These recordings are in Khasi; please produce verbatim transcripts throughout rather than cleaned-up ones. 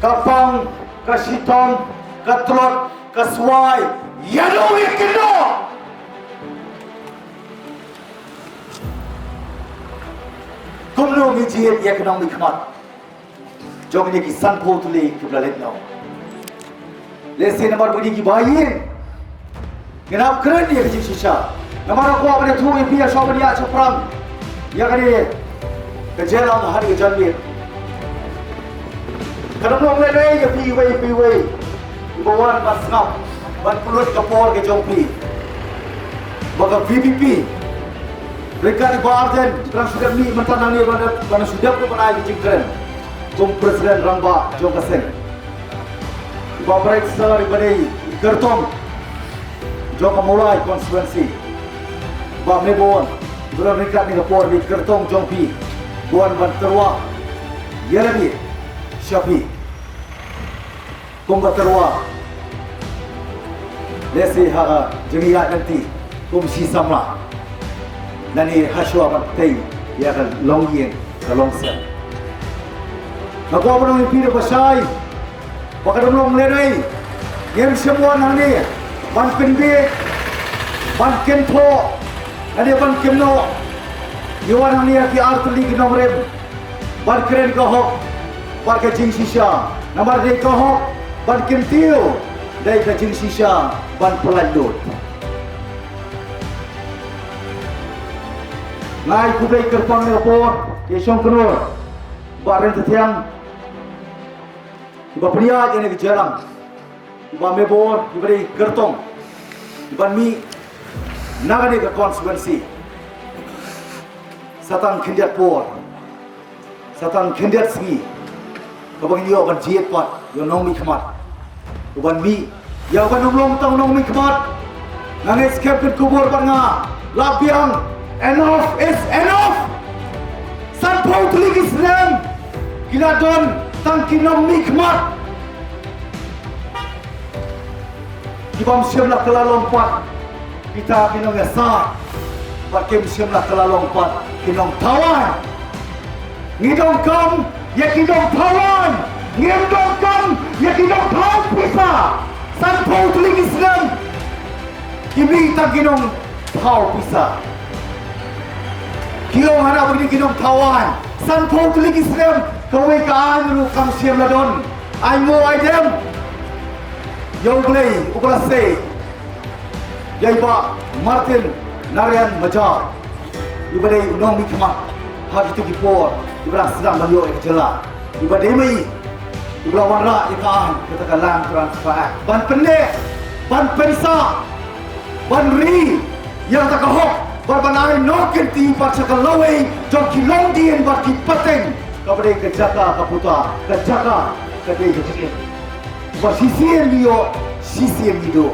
Ka pang, ka shitom, ka tlot, ka swai, ïa no ïa kino? Kumno ngi jied ïa ki nongmihkhmat jong ngi ki sanphew tylli kiba la leit noh? Lehse namar ba ki ba ïing ngin ap kren ïa ka jingshisha. Namar ka kwah ban ïathuh ïa phi, ïa shuwa ban ïa shaphrang ïa kane ka jingïalang ha kane ka janmiet. Ka dang long lehnoh ïa phi iwei pa iwei iba wan ban sngap, ban pynlut ka por ka jong phi. Ba ka V P P ryngkat i Bah Ardent, ba dang shu dep mih mynta nangne, ba dang, ba dang shu dep ban ai ka jingkren kum President Rangbah jong ka seng. Bah Bright Sir, iba dei i kyrtong jong ka Mawlai constituency. Bah Mebor, iba dang ryngkat ha kane ka por, i kyrtong jong phi, ba wan ban tyrwa ïa lade sha phi kum ba tyrwa, lehse ha ka jingïaid lynti kum shi samla. Nangne ha shuwa ban tei ïa ka longïing ka longsem. Nga kwah ban ong ïa phi da ba shai ba ka dang long lehnoh, ngim shym wan hangne ban pynbeit, ban kynthoh, lane ban kynnoh. Ngi wan hangne ha ki ar tylli ki nongrim ban kren ka hok bad ka jingshisha. Namar dei ka hok ban kyntiew, dei ka jingshisha ban pyllait lut. Nga ai khublei kyrpang ïa ka por ïa shong kynnoh Bah Ryntathiang, iba pynïaid ïa kane ka jingïalang, Bah Mebor, iba dei i kyrtong iban mih na kane ka constituency. Sa tang khyndiat por, sa tang khyndiat sngi kaba ngin ïoh ban jied pat ïa u nongmihkhmat uban mih, ïa uban ym long tang u nongmihkhmat. Nga ngeit skhem phin kubur bad nga, la biang, enough is enough. Sanphew tylli ki snem ki la don tang ki nongmihkhmat. Ki bym shym la kylla long pat kita ki nongïasaid, bad kim shym la kylla long pat ki nongthaw aiñ. Ngi donkam ïa ki nongthaw aiñ, ngim donkam ïa ki nongthaw pisa. Sanphew tylli ki snem ki mih tang ki nong thaw pisa. Ki ong hana ba ki nongthaw aiñ. Sanphew tylli ki snem kawei ka aiñ ruh kam shym la don. Aiñ mo aiñ dem, ïa U Blei uba la sei ïa i Bah Martin Narayan Majar, iba dei u nongmihkhmat ha kito ki por, iba la sdang ban ïoh ïa ka jylla. Iba dei ma i iba la wanrah ïa ka aiñ, kata ka Land Transfer Act, ban pynneh, ban pynsah, ban ri ïa kata ka hok, ban, ban ai nongkynti pat sha ka lawei jong ki longdien bad ki pateng, kaba dei ka jaka ka puta, ka jaka ka dei ka jingim. Ba shisien ngi ïoh, shisien ngi duh.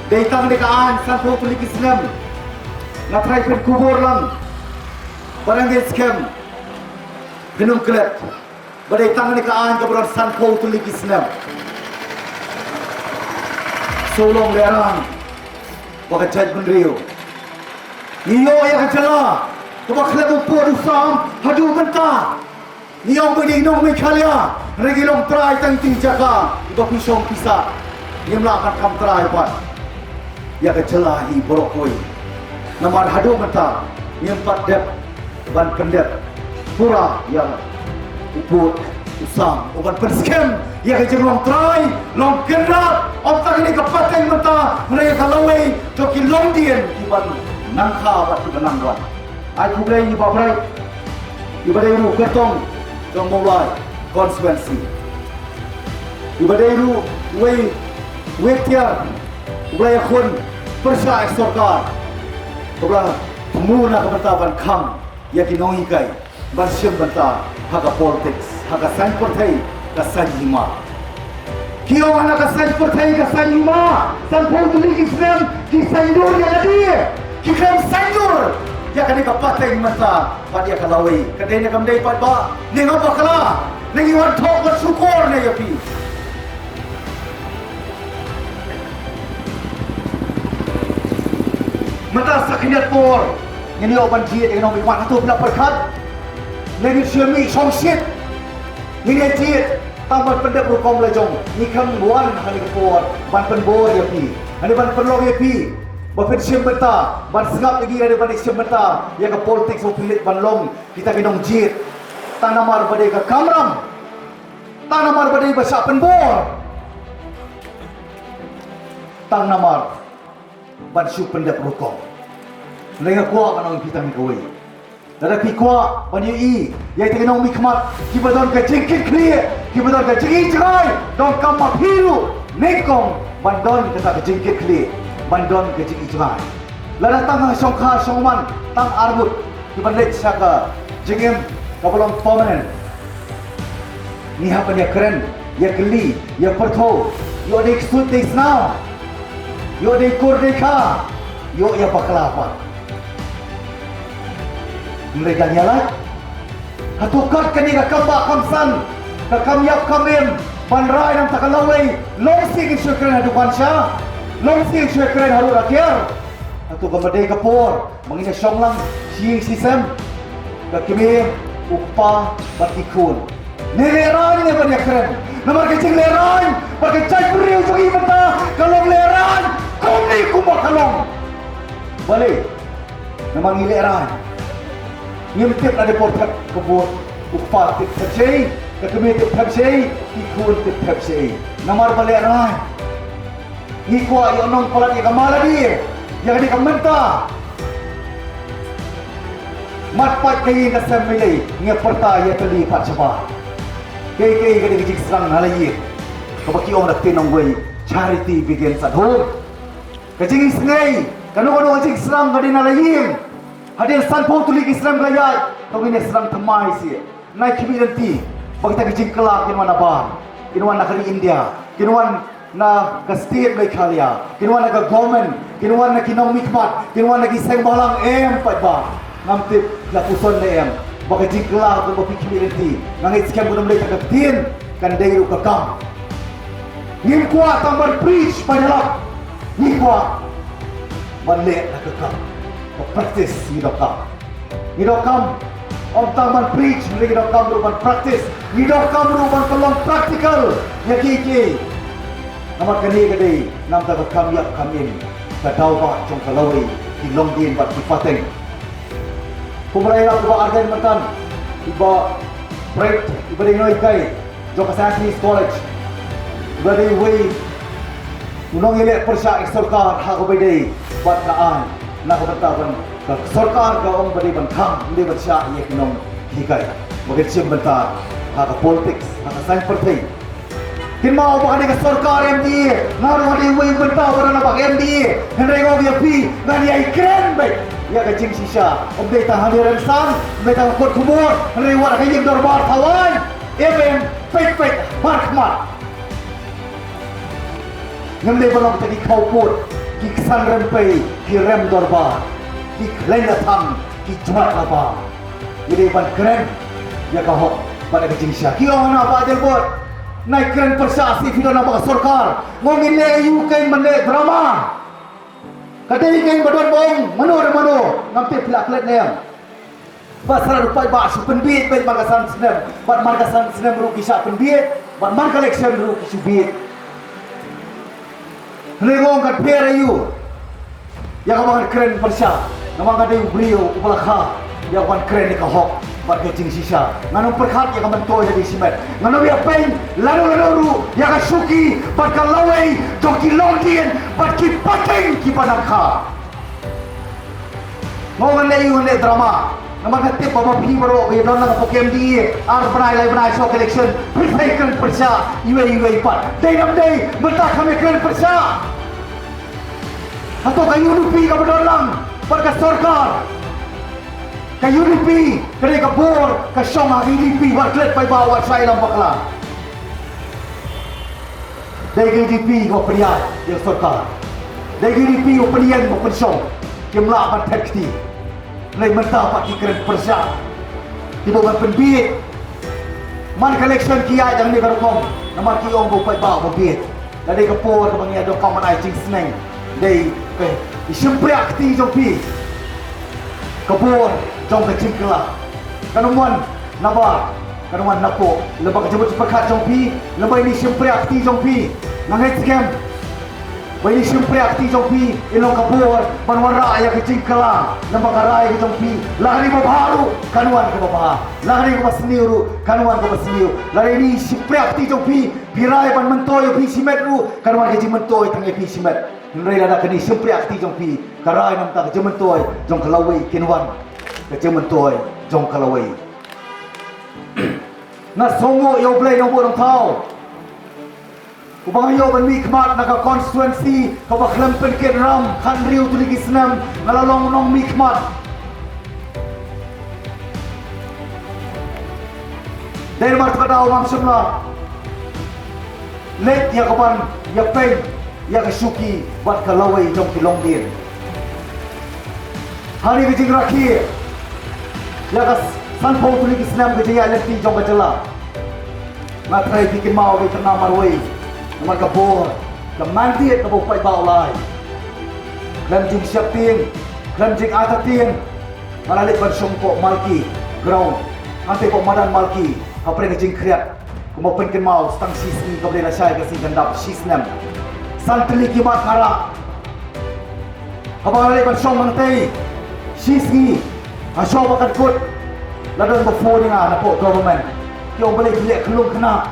Dei tang kane ka aiñ sanphew tylli ki snem. Nga tharai phin kubur lang, ba nga ngeit skhem phin ym klet. Ba dei tang kane ka aiñ kaba don sanphew tylli ki snem. Shu long lehrain ba ka jaitbynriew, ngi ïoh ïa ka jylla kaba khlem u pud u sam haduh mynta. Ngi ong ba ngi nong Meghalaya, hynrei ngi long trai tang ïa ki jaka iba phi shong phi sah. Ngim lah ban kham trai pat ïa ka jylla hi baroh kawei. Namar haduh mynta ngim pat dep ban pyndep pura ïa u pud u sam, u ban pynskhem ïa ka jinglong trai, long kynrad, ym tang ïa ka pateng mynta, hynrei ïa ka lawei jong ki longdien kiban nang kha bad kiban nang wan. Ai khublei ïa i Bah Bright, iba dei ruh kyrtong jong Mawlai constituency, iba dei ruh uwei, uwei tiar uba la ïakhun pyrshah ïa ka sorkar, uba la thmu na ka bynta ban khang ïa ki nonghikai ban shim bynta ha ka politics, ha ka saiñ pyrthei, ka saiñ hima. Ki ong hana ka saiñ pyrthei, ka saiñ hima, sanphew tylli ki snem ki saiñdur ïa lade, ki khlem saiñdur ïa kane ka pateng mynta bad ïa ka lawei. Ka dei ne kam dei pat Bah? Ne nga bakla, ne ngi wan thok wan shukor ne ïa phi? Mynta sa khyndiat por ngin ïoh ban jied ïa ki nongmihkhmat, hato phi la pyrkhat? Ne ngin shu mih shongshit, ngin ïa jied Tang ban pyndep rukom la jong, ngi khlem wan ha kane ka por ban pynbor ïa phi, ha kane ban pynlong ïa phi ba phin shim bynta, ban sngap ïa ngi ha kane ban shim bynta ïa ka politics ba phi leit ban long kita ki nongjied. Tang namar ba dei ka kamram, tang namar ba dei ba shah pynbor, tang namar ban shu pyndep rukom. Hynrei nga kwah ban ong ïa phi tang kawei. Lada phi kwah ban ïohi ïa kita ki nongmihkhmat kiba don ka jingkitkhlieh, kiba don ka jingïeit jngai, donkam ma phi ruh nyngkong ban don kata ka jingkitkhlieh, ban don ka jingïeit jngai. Lada tang ha shongkha shongman tang arngut kiban leit sha ka jingim kaba long permanent, ngi hap ban ïakren, ïakylli, ïapyrthuh, ïoh dei ksuid dei snam, ïoh dei kur dei kha, ïoh ïa bakla pat. Hynrei dang ïa lait, hato kat kane ka kam bah kam san, ka kam ïap kam im ban rai na ka bynta ka lawei, long sien ngin shu ïakren ha dukan sha, long sien ngin shu ïakren ha rud ha kiar. Hato kam dei ka por ba ngin ïa shong lang shi ïing shi sem, ka kmie, u kpa bad ki khun? Ne lehraiñ ne ban ïakren? Namar ka jinglehraiñ bad ka jaitbynriew jong ngi mynta ka long lehraiñ kumne kumba ka long. Balei? Namar ngi lehraiñ, ngim tip lada por thep ka vote u kpa tip thep shei, ka kmie tip thep shei, ki khun tip thep shei. Namar ba lehraiñ. Ngi kwah ïoh nong palat ïa ka maladi, ïa kane ka mynta. Mat pat ka ïing ka sem, mei lei ngi pyrta ïa ka li pat shabar. Kaei kaei ka dei ka jingsdang na la ïing. Kaba ki ong da ka ktien nongwei, charity begins at home. Ka jingsngewsih, kano kano ka jingsdang ka dei na la ïing. Hadien sanphew tylli ki snem ka ïaid, to ngin ïa sdang thymmai seh. Nai khmih lynti ba kita ki jingkylla kin wan na bar, kin wan na ka ri India, kin wan na ka state Meghalaya, kin wan na ka government, kin wan na ki nongmihkhmat, kin wan na ki seng bhalang, em pat ba ngam tip la puson ne em. Ba ka jingkylla kaba phi khmih lynti, nga ngeit skhem ba ym dei tang ka ktien, kan dei ruh ka kam. Ngim kwah tang ban preach ban ïalap, ngi kwah ban leh na ka kam. Ka practice ngi donkam. Ngi donkam ym tang ban preach, ngi donkam ruh ban practice. Ngi donkam ruh ban pynlong practical ïa kiei kiei. Namar kane ka dei na ka bynta ka kam ïap kam im, ka daw ba jong ka lawei, ki longdien bad ki pateng. Kumba la ïathuh u Bah Ardent mynta, u Bah Brett, uba dei u nonghikai jong ka Saint Anthony's College, uba dei uwei u nongïaleh pyrshah ïa ka sorkar ha kaba ïadei bad ka aiñ, na ka bynta ba ka sorkar ka ong ba dei ban khang, ym dei ban shah ïa ki nonghikai ba kin shim bynta ha ka politics, ha ka saiñ pyrthei. Kynmaw ba kane ka sorkar M D A, nga ruh nga dei uwei u bynta uba don ha bak M D A. Hynrei nga ong ïa phi, ngan ïai kren beit ïa ka jingshisha. Ym dei tang hangne Rymsan, ym dei tang ha Kot Khubor, hynrei wat ha ka ïing dorbar thaw aiñ, em em, peit peit, mar khmat. Ngim dei ban long kita ki khawpud, ki ksan rympei, ki rem dorbar, ki khlaiñ la thang, ki jwat la bam. Ngi dei ban kren ïa ka hok bad ïa ka jingshisha. Ki ong hana Bah Adelbert, nai kren pyrshah seh phi don ha bak ka sorkar. Nga ong ngin leh aïu, kein ban leh drama? Ka dei kein ba don ba ong mano re mano, ngam tip phi la klet ne em. Ba sra ruh paidbah shu pynbieit beit man ka san snem, bad man ka san snem ruh ki shah pynbieit, bad man ka election ruh ki shu bieit. Hynrei nga ong kan pher aïu ïa ka ban kren pyrshah, namar nga dei u briew uba la kha ïa ka ban kren ïa ka hok bad ka jingshisha. Ngan ym pyrkhat ïa ka myntoi da ka shimet. Ngan ym ïa peiñ lano lano ruh ïa ka shuki bad ka lawei jong ki longdien bad ki pateng kiba nang kha. Nga ong ngan leh aïu, ngan leh drama? Namar nga tip ba ma phi baroh ba ïa don lang hapoh K M D A, ar bnai lai bnai shuwa ka election, phi sa ïa kren pyrshah iwei iwei pat. Dei ne ym dei? Mynta kham ïa kren pyrshah. Hato ka U D P kaba don lang bad ka sorkar? Ka U D P ka dei ka bor ka shong ha ka U D P, wat klet paidbah, wat shah ïalam bakla. Dei ka U D P ba pynïaid ïa ka sorkar. Dei ka U D P ba pynïeng ba pynshong. Kim lah ban thet kti. Hynrei mynta pat ki kren pyrshah, ki bun ban pynbieit. Man ka election ki ïaid hangne ka rukom namar ki ong ba u paidbah uba bieit. Lada dei ka por kaba ngi ïa donkam ban ai jingsneng, dei ka, i shympriah kti jong phi, ka bor jong ka jingkylla. Kan ym wan nabar. Kan wan napoh lyngba ka jingmut jingpyrkhat jong phi, lyngba ine i shympriah kti jong phi. Nga ngeit skhem ba ine i shympriah kti jong phi in long ka bor ban wanrah ïa ka jingkylla lyngba ka rai ka jong phi. Lada ka dei kaba bha ruh kan wan kaba bha, lada ka dei kaba sniew ruh kan wan kaba sniew. Lada ine i shympriah kti jong phi, phi rai ban myntoi ïa phi shimet ruh kan wan ka jingmyntoi tang ïa phi shimet. Hynrei lada kane i shympriah kti jong phi ka rai namar ka jingmyntoi jong ka lawei, kin wan ka jingmyntoi jong ka lawei. Nga sngewnguh ïa U Blei Nongbuh Nongthaw uba nga ïoh ban mihkhmat na ka constituency kaba khlem pynkit ram, khathynriew tylli ki snem nga la long nongmihkhmat. Dei namar kata ka daw ngam shym la leit ïa ka ban ïapeiñ ïa ka shuki bad ka lawei jong ki longdien. Ha kane ka jingrakhe ïa ka sanphew tylli ki snem ka jingïaid lynti jong ka jylla, nga tharai phi kynmaw ba i kynmaw marwei namar ka bor, ka mandate kaba u paidbah u la ai. Khlem jingsheptieng, khlem jingaitatieng, nga la leit ban shong hapoh Malki ground, hangtei hapoh madan Malki, hapdeng ka jingkhriat. Kumba pynkynmaw, sa tang shi sngi kaba dei lashai ka sngi kan dap shi snem. San tylli ki mat nga rah. Haba nga la leit ban shong hangtei shi sngi, ha shwa ba kan kut la don ba phone ïa nga napoh government. Ki ong balei phi leh khyllung khynnah,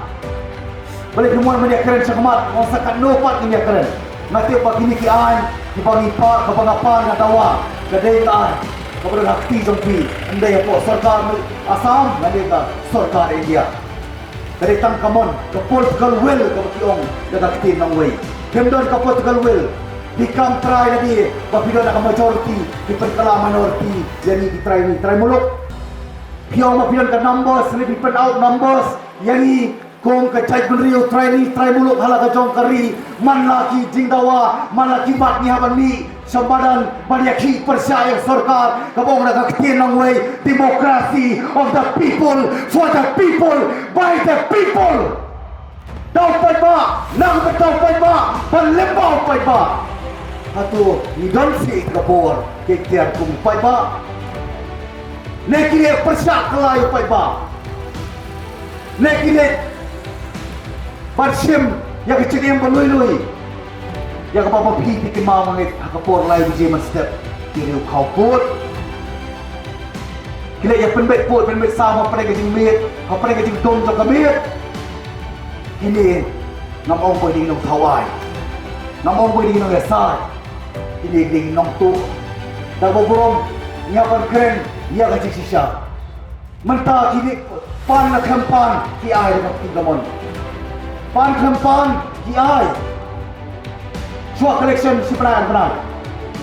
balei phim wan ban ïakren shakhmat. Nga ong sa katno pat ngin ïakren. Nga tip ba kine ki aiñ kiba ngi pan, kaba nga pan, nga dawa, ka dei ka aiñ kaba don ha kti jong phi. Ym dei hapoh sorkar Assam lane ka sorkar India. Ka dei tang ka mon, ka political will kaba ki ong da ka ktien nongwei. Phim don ka political will, phi kam trai lade ba phi don ka majority, phi pynkylla minority. Ïa ngi ki trai, ngi trai muluk. Phi ong ba phi don ka numbers, lane phi pyn out numbers. Ïa ngi kum ka jaitbynriew, trai ri trai muluk ha la ka jong ka ri, man la ki jingdawa, man la ki mat ngi hap ban mih sha madan ban ïakhih pyrshah ïa ka sorkar kaba ong da ka ktien nongwei, democracy of the people, for the people, by the people. Da u paidbah, na ka bynta u paidbah, ban lyngba u paidbah. Hato ngi don shuh ka bor ka iktiar kum u paidbah? Ne ki leh pyrshah kylla ïa u paidbah? Ne ki leh ban shim ïa ka jingim ba lui lui? Ïa kaba ma phi phi kynmaw, ma ngeit, ha ka por lai baje mynstep ki riew khaw pud. Ki leh ïa pynbeit pud pynbeit saw hapdeng ka jingmiet, hapdeng ka jingdum jong ka miet. Kine ngam ong ba dei ki nongthaw aiñ, ngam ong ba dei ki nongïasaid. Kine ki dei ki nongtuh. Da kaba burom ngi hap ban kren ïa ka jingshisha. Mynta kine pan ne khlem pan ki ai da ka kti kamon. Pan khlem pan ki ai. Shuwa ka election shim bnai ar bnai.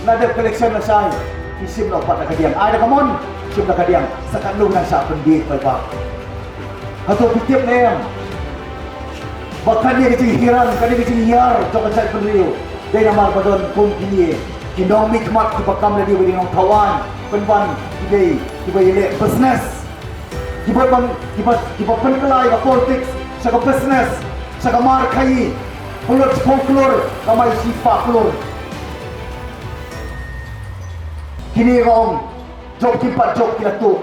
La dep ka election lashai ki shim noh pat da ka diang. Ai da kamon, shim da ka diang. Sa katno ngan shah pynbieit paidbah. Hato phi tip ne em ba kane ka jinghiar, kane ka jinghiar jong ka jaitbynriew dei namar ba don kum kine ki nongmihkhmat kiba kam lade ba dei nongthaw aiñ, pynban ki dei kiba ïaleh business. Kiba ban, kiba, kiba pynkylla ïa ka politics sha ka business, sha ka mar khaïi. Pynlut shiphew klur, kamai shispah klur. Kine nga ong, jop kim pat jop ki la tuh.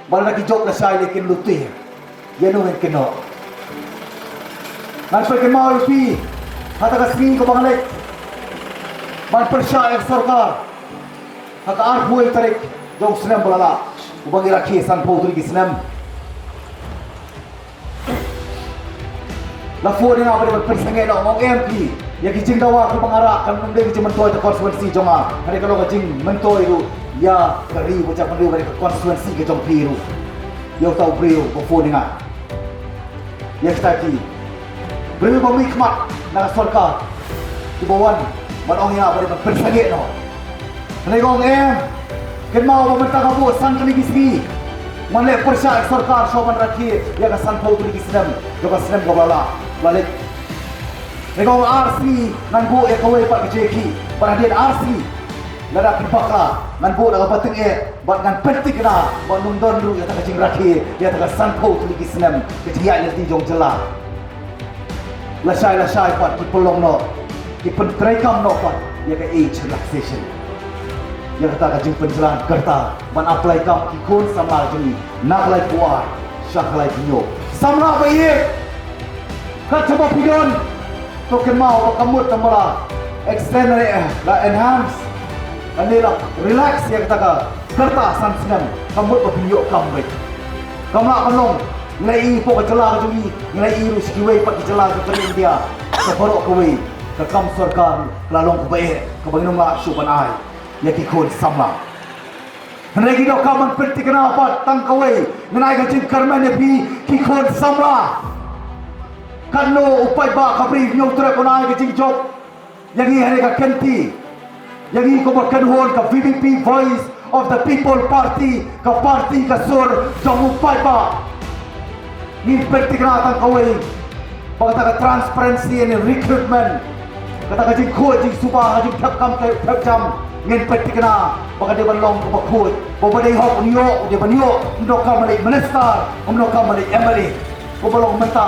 Ba la ki jop lashai lei kin luti. Ïa no ngin kynnoh? Ngan pynkynmaw ïa phi, ha kata ka sngi kaba nga leit ban pyrshah ïa ka sorkar ha ka arphew tarik jong u snem ba la lah, uba ngi rakhe sanphew tylli ki snem. La phone ïa nga ba dei ban pynsangeh noh, nga ong em phi, ïa ki jingdawa kiba nga rah kan ym dei ki jingmyntoi da ka constituency jong nga. Hynrei ka long ka jingmyntoi ruh ïa ka ri, ba jong ka ri, ba dei ka constituency ka jong phi ruh. Ïa uta u briew ba phone ïa nga, ïa kita ki briew ba mihkhmat na ka sorkar kiba wan ban ong ïa nga ba dei ban pynsangeh noh. Hynrei nga ong em, kynmaw ba mynta ka buh san tylli ki sngi ngan leh pyrshah ïa ka sorkar shuwa ban rakhe ïa ka sanphew tylli ki snem jong ka snem kaba la lah, ba la leit. Hynrei nga ong ar sngi ngan buh ïa kawei pat ka jingïakhih, bad hadien ar sngi lada phi bakla ngan buh da kaba tyngeh bad ngan pynthikna ba ym don ruh ïa kata ka jingrakhe ïa kata ka sanphew tylli ki snem ka jingïaid lynti jong jylla. Lashai lashai pat ki pynlong noh, ki pyntreikam noh pat ïa ka age relaxation, ïa kata ka jingpynjlan ka rta ban apply kam ki khun samla jong ngi na ka lai phew ar. Sha khlai phi ñiew. Samla ba ïeit. Kat shaba phi don. To kynmaw ba ka mut tang ba la extend ne la enhance. Lane la relax ïa kata ka kyrta san snem. Ka mut ba phin ïoh kam beit. Kam lah ban long. Ngi la i hapoh ka jylla ka jong ngi. Ngi la i ruh sha kiwei pat ki jylla jong ka India. Ka baroh kawei. Ka kam sorkar ka la long kaba eh. Kaba ngin ym lah shuh ban ai ïa ki khun samla. Hynrei ngi donkam ban pynthikna pat tang kawei, ngan ai ka jingkyrmen ïa phi ki khun samla. Katno u paidbah ka Bri Hynñiewtrep un ai ka jingjop ïa ngi ha kane ka kynti. Ïa ngi kum ka kynhun ka V P P, Voice of the People Party, ka party ka sur jong u paidbah. Ngin pynthikna tang kawei ba kata ka transparency and recruitment, kata ka jingkhuid jingsuba, ka jingthep kam thep jam, ngin pynthikna ba ka dei ban long kaba khuid, ba ba dei hok un ïoh, u dei ban ïoh, ym donkam ban leit minister, ym donkam ban leit M L A. Kaba long mynta,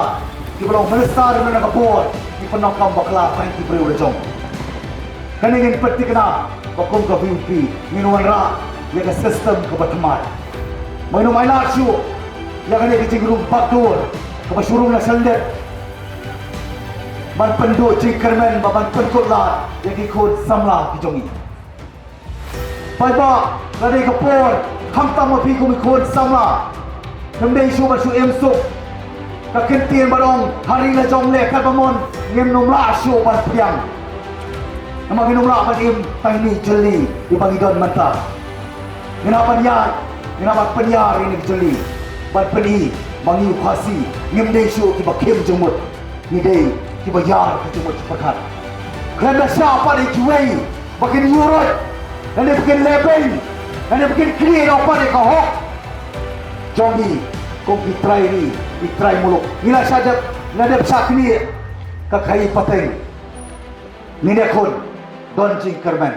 kiba long minister ïa kane ka bor, ki pyndonkam bakla tang ki briew la jong. Kane ngin pynthikna ba kum ka V P P ngin wanrah ïa ka system kaba thymmai. Ba ngin ym ailad shuh ïa kane ka jingrung backdoor kaba shu rung na shalyndet ban pynduh jingkyrmen bad ban pynkut lad ïa ki khun samla ki jong ngi. Paidbah, ka dei ka por, khamtam ma phi kum ki khun samla. Ngim dei shuh ban shu im suk. Ka ktien ba ong, ha ri la jong leh katba mon, ngim nym lah shuh ban pdiang. Namar ngin ym lah ban im tang ine i jylli iba ngi don mynta. Ngin hap ban ïaid, ngin hap ban pynïar ine i jylli. Ban pyni ba ngi u Khasi ngim dei shuh kiba khim jingmut. Ngi dei kiba ïar ka jingmut jingpyrkhat. Khlem da shah pat ïa kiwei ba kin ïuhroit, lane ba kin lehbeiñ, lane ba kin knieh noh pat ïa ka hok jong ngi kum ki trai ri, ki trai muluk. Ngi la shah dep, la dep shah knieh ka khaii pateng. Ngin ïakhun don jingkyrmen.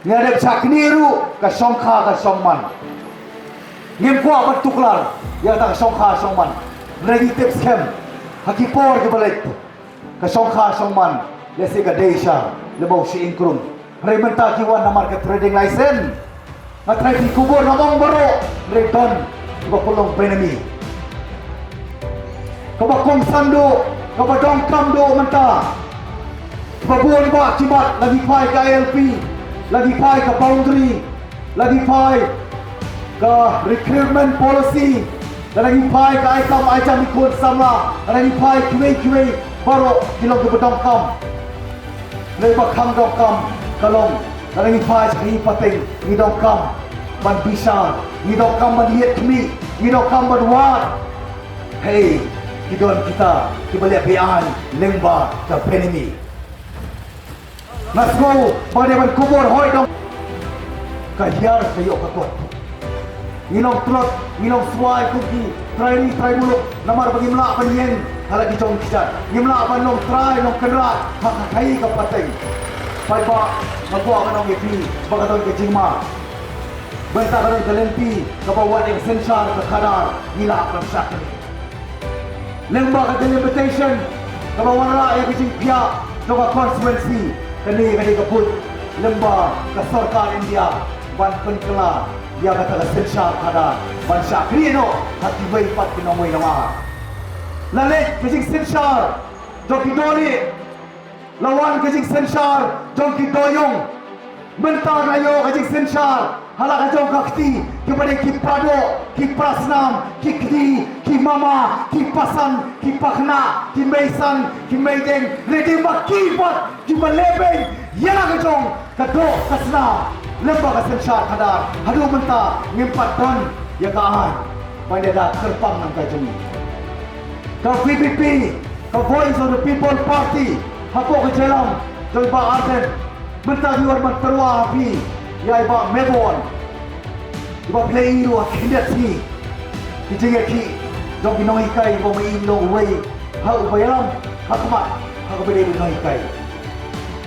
Ngi la dep shah knieh ruh ka shongkha ka shongman. Ngim kwah ban tuklar ïa kata ka shongkha shongman. Hynrei ngi tip skhem ha ki por kiba leit ka shongkha shongman lehse ka dei sha lem bad u Shyieng Krung. Hynrei mynta ki wan namar ka trading license. Nga tharai phi khubor, ngam ong baroh, hynrei don kiba pynlong benami. Kaba kongsan duh, kaba donkam duh mynta. Kaba bun bah ki mat, la ngi phai ka I L P, la ngi phai ka boundary, la ngi phai ka recruitment policy, la ngi phai ka ai kam ai jam ïa ki khun samla, la ngi phai kiwei kiwei baroh ki long kiba donkam. Hynrei ba kham donkam ka long, la ngi phai sha khaii pateng, ngi donkam ban bishar, ngi donkam ban ïit khmih, ngi donkam ban wad. Hei, ki don kita kiba leh be-aiñ lyngba ka benami. Nga sngew ba dei ban khubor hoi dong. Ka hiar ka ïoh ka kot. Ngi long tlot, ngi long swai kum ki trai ri trai muluk namar ba ngim lah ban ïeng ha la ki jong ki jait. Ngim lah ban long trai long kynrad ha ka khaii ka pateng. Paidbah, nga kwah ban ong ïa phi ba ka don ka jingma. Bad ka don ka lynti kaba wad ïa ka synshar ka khadar, ngi lah ban shakri. Lyngba ka delimitation kaba wanrah ïa ka jingphiah jong ka constituency, kane ka dei ka buit lyngba ka sorkar India ban pynkylla ïa kata ka synshar khadar ban shakri noh ha kiwei pat ki nongwei nongar. La leit ka jingsynshar jong ki dohlieh, la wan ka jingsynshar jong ki dohïong. Mynta nga ïoh ka jingsynshar ha la ka jong ka kti, kiba dei ki para doh, ki para snam, ki kti, ki mama, ki pasan, ki pakhynnah, ki meisan, ki meideng, lane dei ma ki pat kiba lehbeiñ ïa la ka jong ka doh ka snam lyngba ka synshar khadar. Haduh mynta ngim pat don ïa ka aiñ ban ïada kyrpang na ka jong ngi. Ka V P P, ka Voice of the People Party, hapoh ka jingïalam jong i Bah Ardent, mynta ngi wan ban tyrwa ha phi ïa i Bah Mebon. I Bah, phi la i ruh ha khyndiat sngi ki jingïakhih jong ki nonghikai, i Bah Maiing long uwei ha uba ïalam ha khmat ha kaba ïadei bad nonghikai.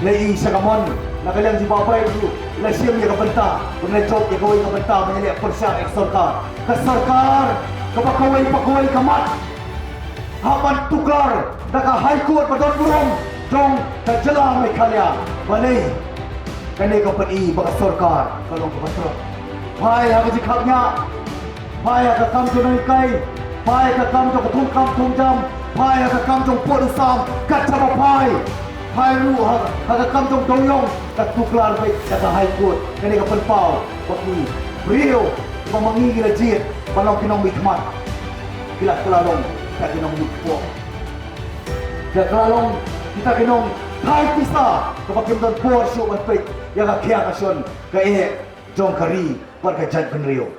La i sha ka mon na ka liang jong i Bah Bright ruh, la shim ïa ka bynta ban leh jop ïa kawei ka bynta ban ïaleh pyrshah ïa ka sorkar. Ka sorkar kaba kawei pa kawei ka mat, hap ban tuklar da ka High Court ba don burom jong ka jylla Meghalaya. Balei? Kane ka pyni ba ka sorkar ka long kaba tlot. Phai ha ka jingkhapngiah, phai ha ka kam jong nonghikai, Phai ha ka kam jong ka thungkam thungjam, phai ha ka kam jong pud u sam, kat shaba phai. Phai ruh ha, ha ka kam jong dong yong, ka tuklar beit da ka High Court, kane ka pynpaw ba ki briew ba ma ngi ngi la jied ban long ki nongmihkhmat, ki la kylla long kita ki nongmihkhmat. Ki la kylla long kita ki nongthait pisa, kaba kim don por shuh ban peit ïa ka khia ka shon, ka eh jong ka ri bad ka jaitbynriew.